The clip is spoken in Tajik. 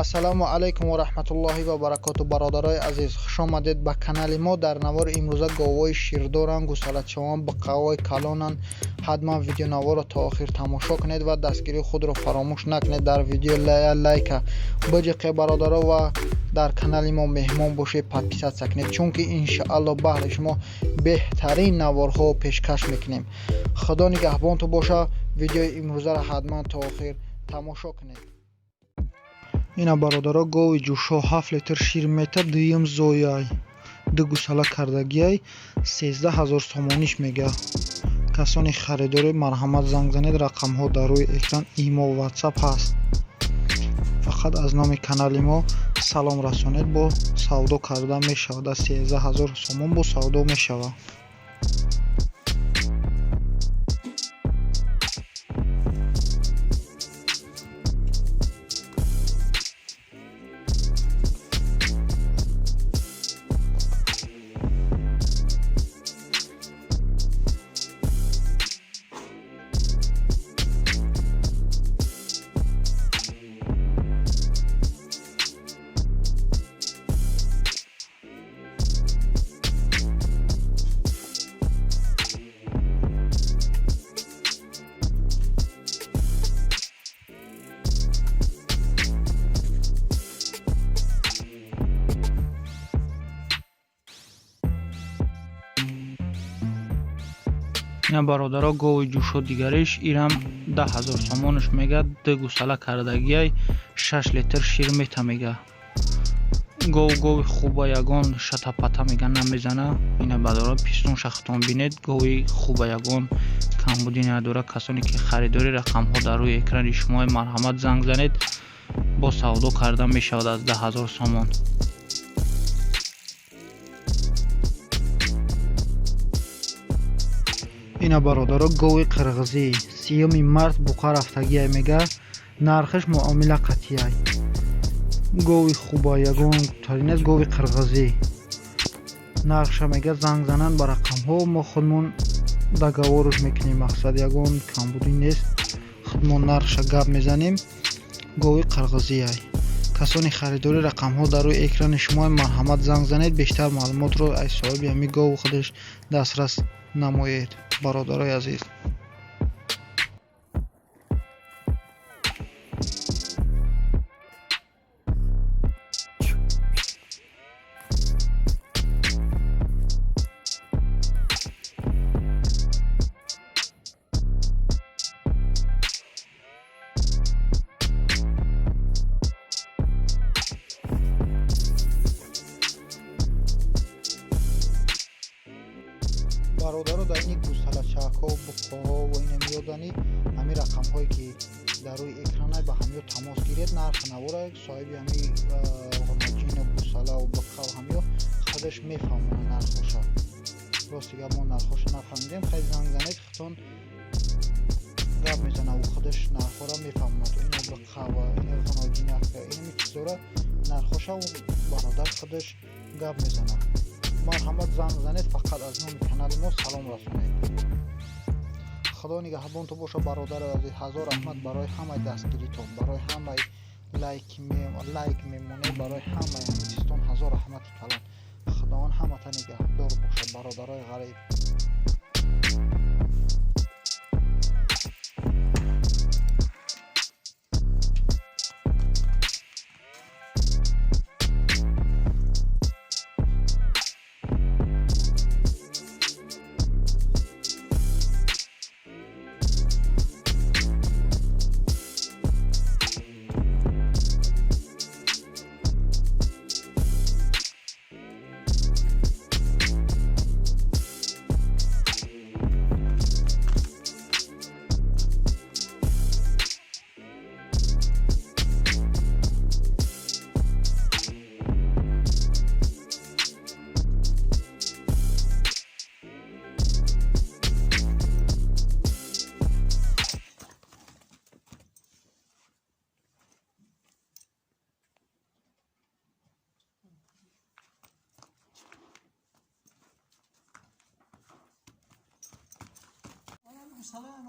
Ассалому алайкум ва раҳматуллоҳи ва баракоту. Бародарои азиз, хуш омадед ба канали мо. Дар навори имрӯза говҳои ширдоранд, гусалачавон, буққаҳои калонанд. Ҳатман видеонаворро то охир тамошо кунед ва дастгирии худро фаромӯш накунед. Дар видео лайка биҷиқе, бародаро, ва дар канали мо меҳмон бошед, подписаться кунед, чунки иншаалло баҳри шумо беҳтарин наворҳо пешкаш мекунем. Худо нигаҳбонту боша. Видеои имрӯзаро ҳатман то охир тамошо кунед. Ина, бародаро, гови ҷӯшо 7 литр шир мета, дуюм зояй, ду гусала кардагиай, 13 000 сомониш мега. Касони харидорӣ, марҳамат, занг занед. Рақамҳо дар рӯи экран, имо, ватсап ҳаст. Фақат аз номи канали мо салом расонед, бо савдо карда мешавад. Аз 13 000 сомон бо савдо мешавад. Ина, бародаро, гови ҷӯшо дигариш, ирам 10 000 сомонаш мега, ду гусала кардагиай, 6 литр шир мета мега. Гов гови хуба, ягон шатапата мега намезана. Ина, бародаро, пистон шахтон бинед, гови хуба, ягон камбудӣ надора. Касоне ки харидорӣ, рақамҳо дар рӯи экрани шумо, марҳамат, занг занед, бо савдо карда мешавад аз 10 000 сомон. Ина, бародаро, гови қирғизӣ, 30-уми март буқа рафтагиай мега, нархаш муомила қатъияй. Гови хуба, ягон тарин аст, гови қирғизӣ. Нархша мега, занг зананд ба рақамҳо, мо худмон договорш мекунем. Мақсад, ягон камбудӣ нест, худмон нархша гап мезанем. Гови қирғизиай. Касони харидорӣ, рақамҳо дар рӯи экрани шумо, марҳамат, занг занед, бештар маълумотро аз соҳиби ҳамин гову худаш дастрас намоед, бародарои азиз. Бародаро, дар ини гусалачакҳо, буққоҳо ва ина меёдани, ҳамин рақамҳое ки дар рӯи экранай, ба ҳамиё тамос гиред. Нархи навора соҳиби ҳами ғонаҷину гусалаву буққаву ҳамиё худаш мефаҳмонад нархоша. Рости гап, мо нархоша нафаҳмидем. Хай, занг занед, худтон гап мезанад, ӯ худаш нархҳоро мефаҳмонад. Ина буққава, ина ғонаҷинака, инами чизора нархоша ӯ бародар худаш гап мезанад. Марҳамат, занг занед, фақат аз номи канали мо салом расонед. Худо нигаҳбонту боша, бародари азиз. Ҳазор раҳмат барои ҳамаи дастгиритон, барои ҳамаи лайк мемонед, барои ҳамаи ҳамин чизтон ҳазор раҳмати калон. Худованд ҳамата нигаҳдор бошад, бародарои ғариб. Salam.